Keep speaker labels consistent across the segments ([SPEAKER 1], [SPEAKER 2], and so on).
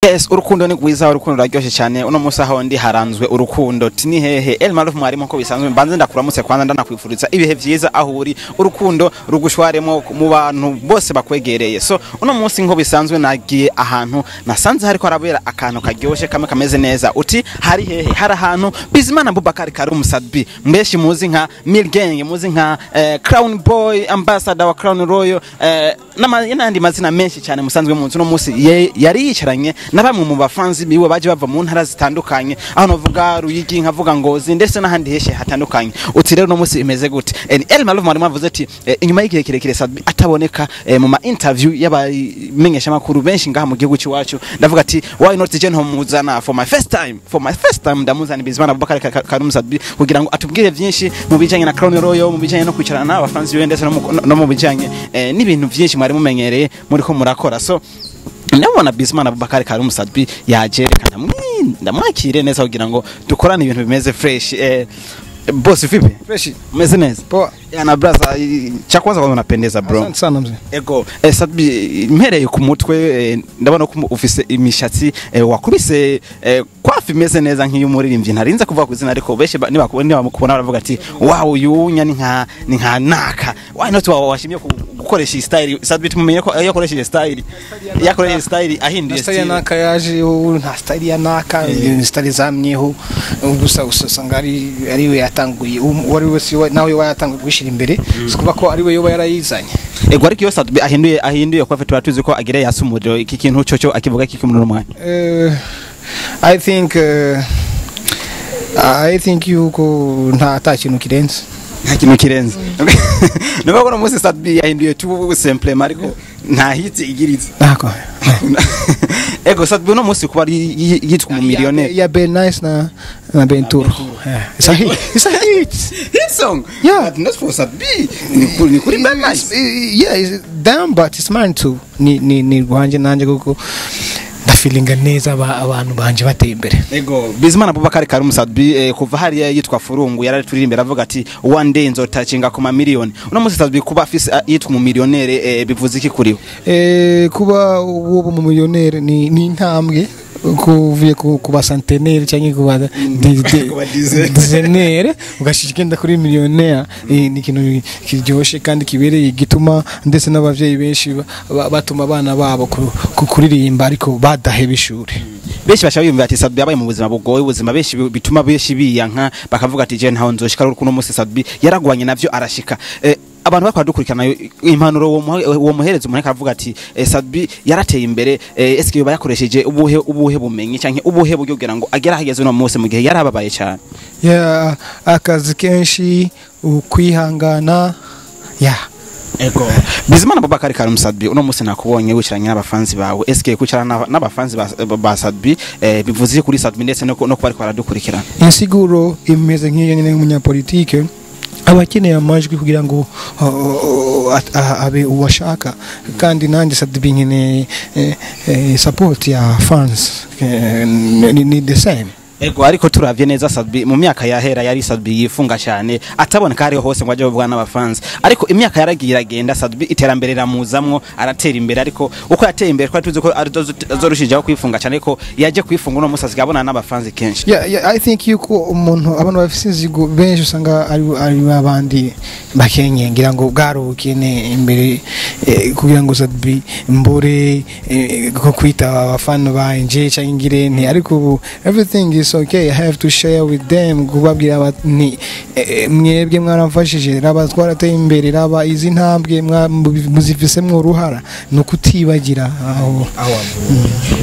[SPEAKER 1] Yes, urukundo ni rwiza, urukundo ruraryoshye cyane. Uno munsi aho ndi haranzwe urukundo. Tini hehe El Maruf mwarimu, nko bisanzwe mbanze ndakuramutse kwanza, ndanakwifuriza ibihe vyiza aho uri, urukundo rugushwaremo mu bantu bose bakwegereye. So uno munsi nko bisanzwe nagiye ahantu nasanze hariko harabera akantu karyoshe kamwe kameze neza. Uti hari hehe? Hari ahantu Bizimana Abubakar Karume Sadbi, mbeshi muzi nka Milgang, muzi nka Crown Boy, ambassador wa Crown Royal, n'andi mazina menshi cyane musanzwe munzi. Uno munsi yari yicaranye na bamwe mu bafanzi biwe baje bava mu ntara zitandukanye, aho navuga Ruyigi, nkavuga Ngozi, ndetse n'ahandi heshe hatandukanye. Uti rero no munsi imeze gute? El Maluf mwarimu avuze ati inyuma y'igihe kirekire Sadbi ataboneka mu ma interview y'abamenyesha makuru benshi ngaha mu gihugu cy'iwacu, ndavuga ati why not je ntomuzana for my first time, for my first time ndamuzana Bizimana Abubakar Karume Sadbi kugira ngo atubwire byinshi mu bijanye na Crown Royal, mu bijanye no kwicarana n'abafanzi biwe, ndetse no mu bijanye n'ibintu byinshi mwari mumenyereye muri ko murakora. So ndabona Bizimana Abubakar Karume Sadbi yaje, reka ndamwakire neza kugira ngo dukorane ibintu bimeze fresh. Boss, vipi?
[SPEAKER 2] Fresh.
[SPEAKER 1] Umeze neza?
[SPEAKER 2] Poa.
[SPEAKER 1] Yana brother, cha kwanza kwanza unapendeza, bro.
[SPEAKER 2] Asante sana, mzee.
[SPEAKER 1] Ego, Sadbi, mpereye ku mutwe, ndabona ko ufise imishatsi wakubise kwafi imeze neza nk'iy'umuririmbyi ntarinze kuvuga ku izina, ariko benshi nibamukubona baravuga ati wow, uyu nya ni nka naka. Why not washimye gukoresha iyi style? Sadbi tumumenye ko iyo akoresheje style, iyo akoresheje style ahinduye
[SPEAKER 2] Na style ya
[SPEAKER 1] style.
[SPEAKER 2] Naka yaje ubu, nta style ya naka, ni style zamyeho gusa. Gusa usanga ari we yatanguye, uwo ari we wese nawe yatanguye gushyira imbere, si kuvuga ko ari we yoba yarayizanye.
[SPEAKER 1] Ego, ariko iyo Sadbi ahinduye kwafi tuba tuzi ko agire yasa umuriro. Iki kintu cyo akivuga kiki muri uno mwanya?
[SPEAKER 2] I think yuko nta kintu kirenze.
[SPEAKER 1] Nta kintu kirenze. Niba ko uno munsi Sadbi yahinduye tu simplement, ariko nta hit igiritse.
[SPEAKER 2] Nako.
[SPEAKER 1] Ego, Sadbi uno munsi kuba ari yitwa umumiliyoneri.
[SPEAKER 2] Ya Ben Nice na Benturo. Yeah. It's a hit. It's a hit.
[SPEAKER 1] Hit song.
[SPEAKER 2] Yeah.
[SPEAKER 1] But not for Sadbi, ni kuri Ben Nice.
[SPEAKER 2] Yeah, it's them, but it's mine too. Ni rwanje nanje kuko ndafeelinga neza abantu banje bateye imbere.
[SPEAKER 1] Ego, Bizimana Abubakar Karume Sadbi, kuva hariya yitwa Furungu yaraturirimbira aravuga ati one day nzotacinga ku mamiliyoni. Uno munsi Sadbi kuba afise yitwa umumiliyoneri, bivuze iki kuri we?
[SPEAKER 2] Kuba uwo mu millionaire ni intambwe kuvuye ku ba centenaire cyangwa ku ba
[SPEAKER 1] Ku ba dizaine.
[SPEAKER 2] Dizaine, ugashika igenda kuri millionaire, ni ikintu kiryoshe kandi kibereye, gituma ndetse n'abavyeyi benshi batuma abana babo kuririmba ariko badaheba ishuri.
[SPEAKER 1] Benshi bashaka biyumvira ati Sadbi yabaye mu buzima bugoye, ubuzima benshi bituma benshi biyanka bakavuga ati je ntaho nzoshika, ariko uno munsi Sadbi yaragwanye navyo arashika. Abantu bakora dukurikirana impanuro uwo muhereza umuntu akavuga ati Sadbi yarateye imbere, eske yoba yakoresheje ubuhe bumenyi canke ubuhe buryo kugira ngo agere ahageze uno munsi mu gihe yarababaye cyane?
[SPEAKER 2] Yeah, akazi kenshi, ukwihangana, yeah.
[SPEAKER 1] Ego. Bizimana Abubakar Karume Sadbi, uno munsi nakubonye wicaranye n'abafanzi bawe. Eske kwicarana n'abafanzi ba Sadbi bivuze iki kuri Sadbi ndetse no kuba ariko baradukurikirana?
[SPEAKER 2] Insiguro imeze nk'iyo nyine y'umunyapolitike aba akeneye amajwi kugira ngo abe uwashaka, kandi nanjye Sadbi nkeneye support ya fans, ni the same.
[SPEAKER 1] Ego, ariko turavye neza Sadbi mu myaka yahera yari Sadbi yifunga cyane, ataboneka hariho hose ngo aje kuvuga n'abafanzi, ariko imyaka yaragiye iragenda, Sadbi iterambere riramuzamwo, aratera imbere. Ariko uko yateye imbere twari tuzi ko azorushijeho kwifunga cyane, ariko yaje kwifunga, uno munsi asigaye abonana n'abafanzi kenshi.
[SPEAKER 2] Yeah, I think yuko umuntu abantu bafise inzigo benshi usanga ari babandi bakenye, ngira ngo bwari ubukene imbere, kugira ngo Sadbi mbure ko kwita abafana banje cyangwa ngirente, ariko ubu everything is okay. I have to share with them, kubabwira nti mwebwe mwaramfashije, raba twarateye imbere, raba izi ntambwe muzifisemwo uruhara, ni ukutibagira aho.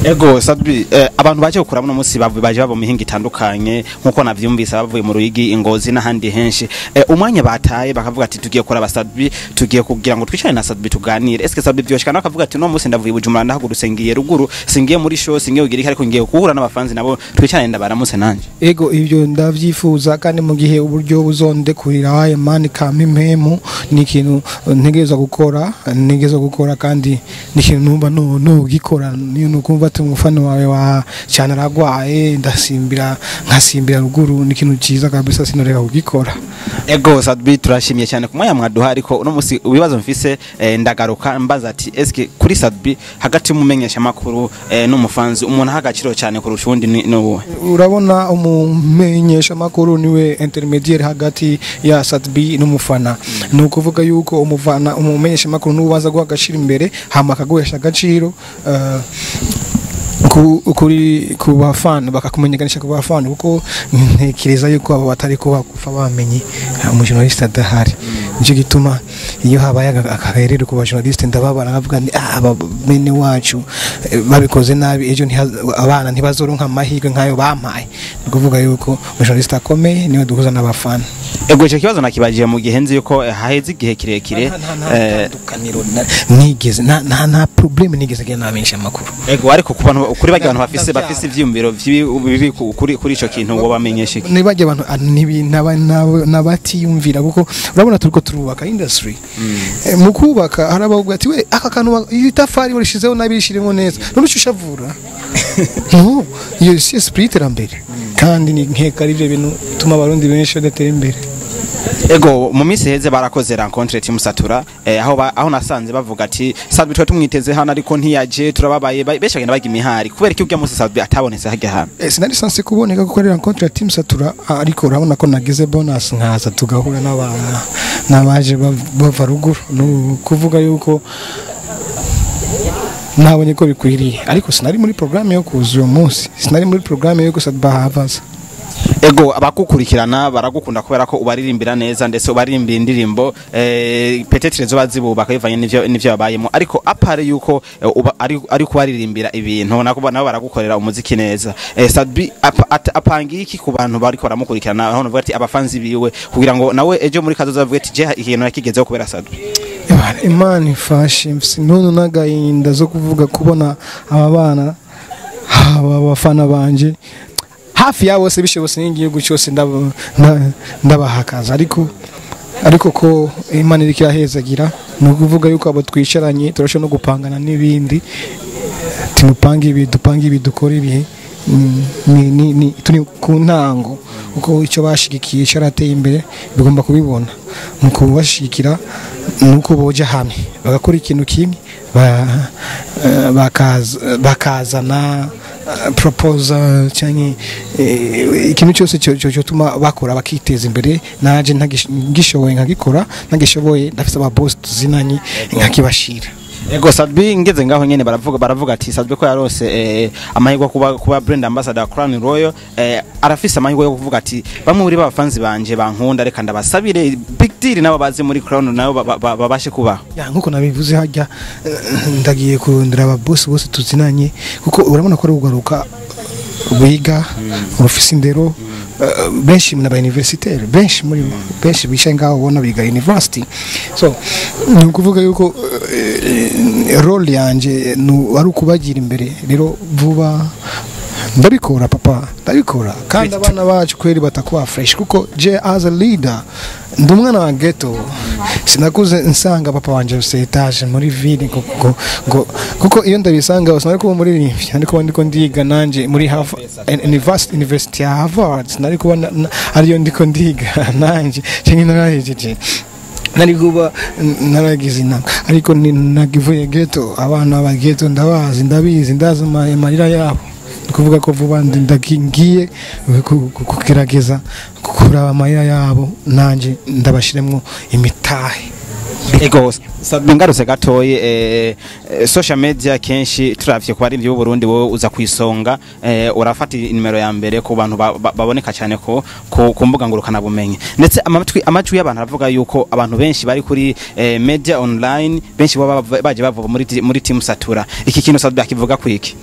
[SPEAKER 1] Ego Sadbi, abantu baje gukura muno munsi baje bava mu mihinga itandukanye nkuko navyumvise, bavuye mu Ruyigi, Ingozi n'ahandi henshi. Umwanya bataye bakavuga ati tugiye kuraba Sadbi, tugiye kugira ngo twicare na Sadbi tuganire. Eske Sadbi vyoshika bakavuga ati no munsi ndavuye i Bujumbura, ndahagurutse ngiye ruguru, singiye muri show, singiye kugira iki, ariko ngiye guhura n'abafanzi nabo twicare ndabaramutse? ndabaramutse nanje.
[SPEAKER 2] Ego, ibyo ndavyifuza, kandi mu gihe uburyo buzondekurira ayo mani kampa impemu, ni ikintu ntegerezwa gukora, kandi ni ikintu numva nugikora. Niyo nukumva ati umufana wawe wa cyane aragwaye, ndasimbira, nkasimbira ruguru. Ni ikintu cyiza kabisa, sinoreka kugikora.
[SPEAKER 1] Ego Sat-B, turashimiye cyane ku mwanya mwaduha, ariko uno musi ibibazo mfise, ndagaruka mbaza ati eske kuri Sat-B, hagati y'umumenyesha makuru n'umufanzi, umuntu aha agaciro cyane kurusha uwundi ni uwuhe?
[SPEAKER 2] Urabona, umumenyesha makuru niwe intermédiaire hagati ya Sat-B n'umufana. Ni ukuvuga yuko umufana, umumenyesha makuru n'ubanza guha agaciro imbere, hama akaguhesha agaciro kuri ku bafana, bakakumenyekanisha ku bafana, kuko ntekereza yuko abo batari ko bakufa bamenye umujournaliste adahari. Nicyo gituma iyo habaye akaherero ku bajournaliste ndababara, nkavuga nti: "Ah, aba bene wacu babikoze nabi, ejo abana ntibazoronka amahirwe nk'ayo bampaye." Ni ukuvuga yuko umujournaliste akomeye niwe duhuza n'abafana.
[SPEAKER 1] Ego, icyo kibazo nakibajije mu gihe nzi yuko haheze igihe kirekire.
[SPEAKER 2] Nta tandukaniro nigeze, nta problème nigeze ngira n'abamenyesha amakuru.
[SPEAKER 1] Ego, ariko ku bantu, kuri barya bantu bafise ivyiyumviro bibi kuri ico kintu, ngo bamenyeshe iki?
[SPEAKER 2] Nibajya abantu n'abatiyumvira, kuko urabona turiko turubaka industry. Mu kubaka hari abavuga ati: "We, aka kantu iri tafari warishizeho nabi, rishiremo neza." None uco ushavura? No, iyo si esprit iterambere, kandi ni nkeka ari ibyo bintu bituma Abarundi benshi badatera imbere.
[SPEAKER 1] Ego, mu minsi heze barakoze rencontre Team Satura, aho nasanze bavuga ati Sat-B twe tumwiteze hano ariko ntiyaje, turababaye. Benshi bagenda baga imihari kubera iki urya munsi Sat-B atabonetse hajya hano.
[SPEAKER 2] Sinari sanse kuboneka kuko ari rencontre ya Team Satura, ariko urabona ko nagize bonus nkaza tugahura n'abaje bava ruguru. Ni ukuvuga yuko nabonye ko bikwiriye, ariko sinari muri programme yo kuza uyu munsi, sinari muri programme yo gusa bahavaza.
[SPEAKER 1] Ego, abakukurikirana baragukunda kubera ko ubaririmbira neza, ndetse ubaririmbira indirimbo peut-être zo bazibubaka bivanye n'ivyo babayemo. Ariko à part yuko uba ari kubaririmbira ibintu, nako nabo baragukorera umuziki neza. Sat-B apangiye iki ku bantu bariko baramukurikirana, aho navuga ati abafanzi biwe, kugira ngo nawe ejo muri kazoza avuge ati je ikintu nakigezeho kubera Sat-B?
[SPEAKER 2] Imana ifashe, mfise intuntu n'agahinda zo kuvuga kubona aba bana, aba bafana banje hafi ya bose, bishobotse n'igihugu cyose ndabahakaza, ariko ko Imana iriko irahezagira. Ni ukuvuga yuko abo twicaranye turashobora no gupangana n'ibindi, tumupange ibi, dupange ibi, dukore ibihe. Ni turi ku ntango, kuko icyo bashigikiye cyarateye imbere, bigomba kubibona mu kubashigikira. Ni uko boja hamwe bagakora ikintu kimwe, bakazana proposal cyangwa ikintu cyose cyotuma bakora bakiteza imbere. Naje ngishoboye nkagikora, ntagishoboye ndafise aba boss tuzinanye nkakibashira.
[SPEAKER 1] Ego Sat-B, ngeze ngaho nyene baravuga ati Sat-B ko yarose amahirwe kuba brand ambassador wa Crown Royal, arafise amahirwe yo kuvuga ati bamwe muri bafanzi banje bankunda, reka ndabasabire big deal, nabo bazi muri Crown nabo babashe kubaho.
[SPEAKER 2] Ya, nkuko nabivuze hajya, ndagiye kurondera aba boss bose tuzinanye, kuko urabona ko ari ugaruka wiga rufise indero, benshi n'aba universitaire, benshi muri bo, benshi bicaye ngaho ubona biga university. So ni ukuvuga yuko role yanje ari ukubagira imbere. Rero vuba ndabikora, papa, ndabikora, kandi abana bacu kweri batakuba fresh, kuko je as a leader ndi umwana wa ghetto, sinakuze nsanga papa wanje afise étage muri ville ngo kuko iyo ndabisanga sinari kuba umuririmbyi, nari kuba ndiko ndiga nanje muri Harvard University ya Harvard, sinari kuba ariyo ndiko ndiga nanje, cyangwa narahejeje, nari kuba naragize inama. Ariko nagivuye ghetto, abana ba ghetto ndabazi, ndabizi, ndazi amarira yabo. Ni ukuvuga ko vuba ngiye kugerageza kuraba amarira yabo, nanjye ndabashiremwo imitahe.
[SPEAKER 1] Ego Sat-B, ngarutse gatoyi, social media kenshi turavye ku baririmbyi b'u Burundi, wowe uza kwisonga, urafata inimero ya mbere ku bantu baboneka cyane ku mbuga ngurukana bumenyi, ndetse amajwi y'abantu aravuga yuko abantu benshi bari kuri media online benshi baba baje bava muri team Satura. Iki kintu Sat-B akivuga kwiki?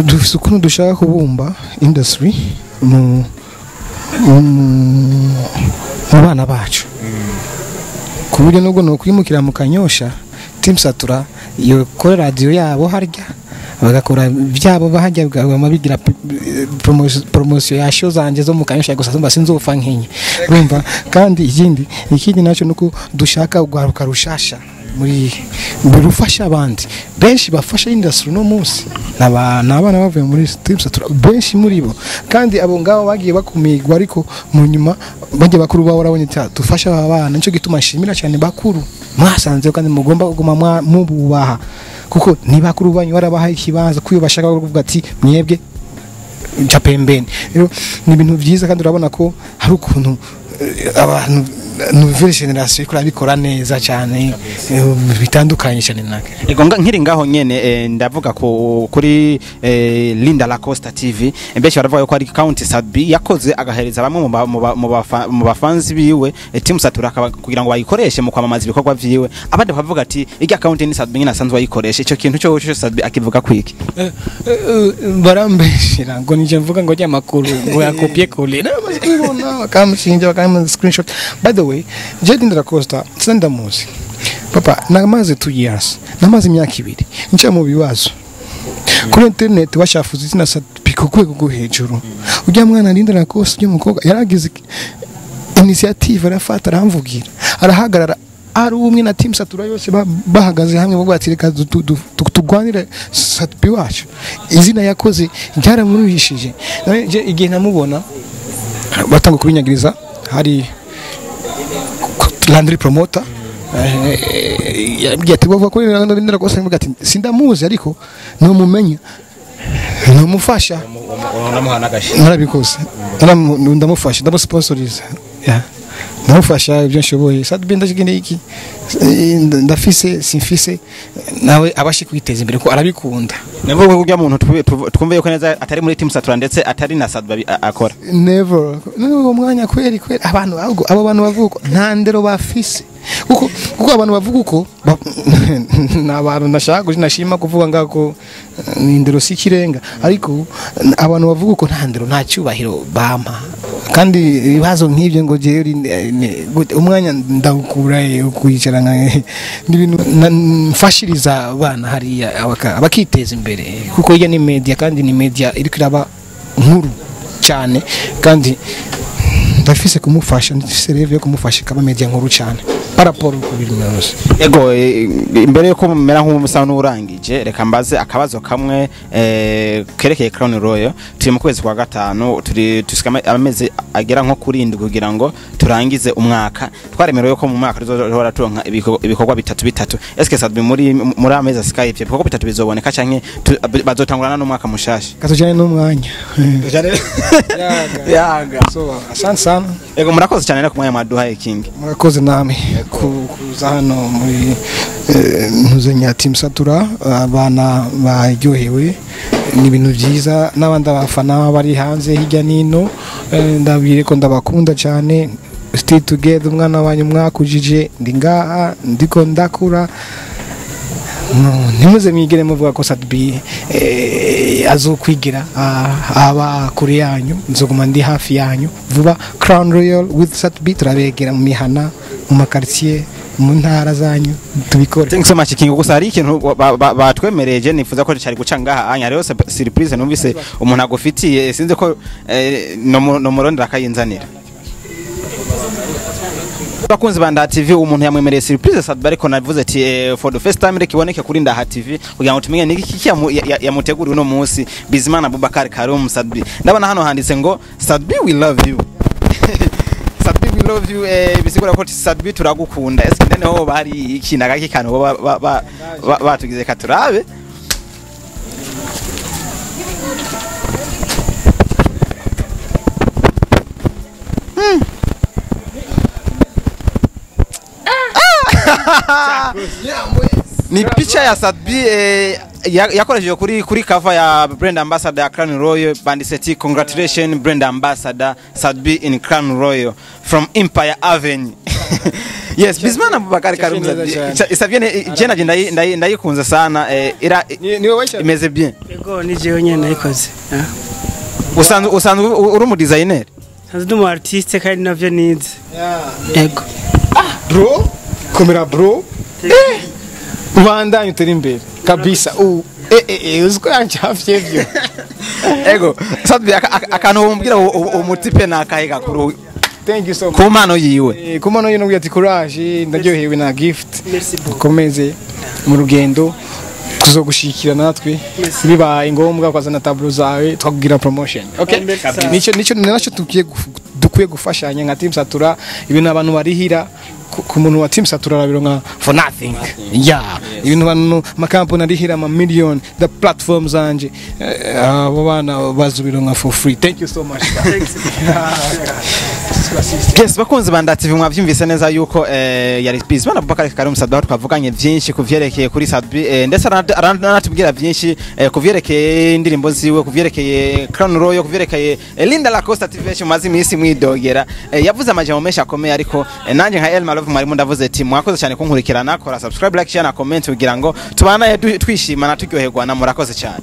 [SPEAKER 2] Dufise ukuntu dushaka kubumba industry mu bana bacu, ku buryo nubwo ni ukwimukira mu Kanyosha, Team Satura yokora radiyo yabo harya. Bagakora byabo bahajya bigira promotion ya show zanje zo mu Kanyosha gusa mba sinzofa nkenye. Urumva kandi ikindi naco nuko dushaka ugwaruka rushasha muri birufasha abandi benshi bafasha industry no munsi nabana bavuye muri Team Satura benshi muri bo kandi abo ngabo bagiye bakumigwa ariko mu nyuma bagiye bakuru bawo barabonye tufasha aba bana. Nico gituma nshimira cyane bakuru mwasanze kandi mugomba kuguma mububaha kuko ni bakuru banyu barabaha ikibanza kuyo bashaka kuvuga ati mwebwe nca pembeni. Rero ni ibintu byiza kandi urabona ko hari ukuntu abantu nouvelle génération ikora bikora neza cyane bitandukanye cyane nake.
[SPEAKER 1] Ego nkiri ngaho nyene ndavuga ko kuri Linda La Costa TV benshi baravuga ko ari County Sadbi yakoze agahereza bamwe mu bafanzi biwe Team Satura kugira ngo bayikoreshe mu kwamamaza ibikorwa vyiwe, abandi bakavuga ati irya account ni Sadbi nyine asanzwe ayikoresha. Ico kintu cyo Sadbi akivuga kwiki?
[SPEAKER 2] Barambeshira ngo nije mvuga ngo rya makuru ngo yakopie coller namaze kubibona bakamushinja bakamuha screenshot. By the way, Linda La Costa sindamuzi papa, namaze 2 years, namaze imyaka 2 nca mu bibazo kuri internet bashafuze izina Sadbi ku rwego rwo hejuru. Ujya mwana Linda La Costa ujya mukobwa yaragize initiative arafata aramvugira arahagarara ari umwe na Team Satura yose bahagaze hamwe bavuga ati reka tugwanire Sadbi wacu. Izina yakoze ryaramuruhishije. Igihe namubona batanga kubinyagiriza hari Landry promoter yabwiye ati bavuga ko Linda La Costa ati sindamuzi ariko numumenya numufasha narabikoze ndamufasha ndamusponsoriza ndamufasha ibyo nshoboye. Sadbi ndashigende iki ndafise simfise nawe abashe kwiteza imbere ko arabikunda.
[SPEAKER 1] Navuga ko ujya muntu twumve yuko neza atari muri Team Satura ndetse atari na Sadbi akora
[SPEAKER 2] never. N'uwo mwanya kweri kweri abantu ahubwo abo bantu bavuga nta ndero bafise kuko abantu bavuga uko n'abantu nashaka nashima kuvuga ngako ni ndero sikirenga ariko abantu bavuga uko nta ndero nta cyubahiro bampa kandi ibibazo nk'ibyo ngo jewe umwanya ndawukura kwicara nka n'ibintu mfashiriza abana hariya abakiteza imbere kuko iyo ni media kandi ni media iri kiraba nkuru cyane kandi ndafise kumufasha ndafise reve yo kumufasha kaba media nkuru cyane paraporo ku bintu byose.
[SPEAKER 1] Ego imbere yuko mera nk'umusa n'urangije reka mbaze akabazo kamwe kerekeye Crown Royal. Turi mu kwezi kwa gatanu turi tusikama amezi agera nko kuri 7 kugira ngo turangize umwaka. Twaremerewe ko mu mwaka tuzohora turonka ibikorwa bitatu. Eske Sadbi muri amezi asikaye ivyo ibikorwa bitatu bizoboneka canke bazotangurana n'umwaka mushasha?
[SPEAKER 2] Katujane n'umwanya.
[SPEAKER 1] Yaga.
[SPEAKER 2] So asante sana.
[SPEAKER 1] Ego murakoze cyane no kumwanya mwaduhaye King.
[SPEAKER 2] Murakoze nami kuza hano muri ntuzenya Team Satura abana baryohewe ni ibintu byiza n'abandi abafana bari hanze hirya nino ndabwire ko ndabakunda cyane. Stay together umwana wanyu mwakujije ndi ngaha ndiko ndakura. No, ntimuze mwigere muvuga ko Sadbi azokwigira aba kuri yanyu, nzoguma ndi hafi yanyu vuba. Crown Royal with Sadbi turabegera mu mihana mu makartier mu ntara zanyu tubikore.
[SPEAKER 1] Thanks so much King. Gusa hari ikintu batwemereje nifuza ko cyari guca ngaha anya rero surprise numvise umuntu agufitiye sinzi ko no murondera akayinzanira. Bakunzi ba Ndaha TV umuntu yamwemereye surprise Sadbi ariko navuze ati for the first time reka iboneke kuri Ndaha TV kugira ngo tumenye niki yamuteguriye uno munsi Bizimana Abubakar Karim Sadbi. Ndabona hano handitse ngo Sadbi we love you. Sadbi we love you bisigura ko Sadbi turagukunda. Ese ndane ho bari iki nagaki kantu batugize katurabe. Ni picha ya Sadbi yakoresheje kuri cover ya brand ambassador ya Crown Royal bandiseti congratulations brand ambassador Sadbi in Crown Royal from Empire Avenue. Yes, Bizimana Abubakar Karim Sadbi jena ndayikunze sana ira imeze bien.
[SPEAKER 3] Yego ni jewe nyene nayikoze.
[SPEAKER 1] Usanzwe uri mu designer?
[SPEAKER 3] Sanzwe ndi mu artiste kandi navyo nize. Yego.
[SPEAKER 2] Bro, komera bro. Ubandanye utera imbere kabisa. Uzi ko yancafye byo.
[SPEAKER 1] Ego Sat-B, akantu wumubwira uwo mutipe ni akahe gakuru?
[SPEAKER 2] Thank you so much.
[SPEAKER 1] Ku mpano yiwe.
[SPEAKER 2] Ku mpano yiwe nubwo ati courage, ndaryohewe na gift.
[SPEAKER 3] Merci beaucoup.
[SPEAKER 2] Ukomeze mu rugendo, tuzogushikira natwe.
[SPEAKER 3] Merci.
[SPEAKER 2] Bibaye ngombwa ukazana tableau zawe, twakugira promotion, okay?
[SPEAKER 3] Merci.
[SPEAKER 2] Nico nacyo dukwiye gufashanya nka Team Satura. Ibintu abantu barihira ku muntu wa Team Satura arabironka for nothing, yeah. Ibintu abantu makampani arihira ama million, the platforms zanje, abo bana bazubironka for free. Thank you so much.
[SPEAKER 1] Yes, bakunzi ba Nda TV, mwavyumvise neza yuko yari Bizimana Abubakar Karim Sat-B. Twavuganye byinshi kuvyerekeye kuri Sat-B, ndetse aranatubwira byinshi kuvyerekeye indirimbo ziwe, kuvyerekeye Crown Royal, kuvyerekeye Linda La Costa TV benshi mumaze iminsi mwidogera. Yavuze amajambo menshi akomeye, ariko nanjye nka Elma Love mwarimu ndavuze ati mwakoze cyane kunkurikirana. Kora subscribe, like, share na comment kugira ngo tubanaye twishimana, turyoherwana. Murakoze cyane.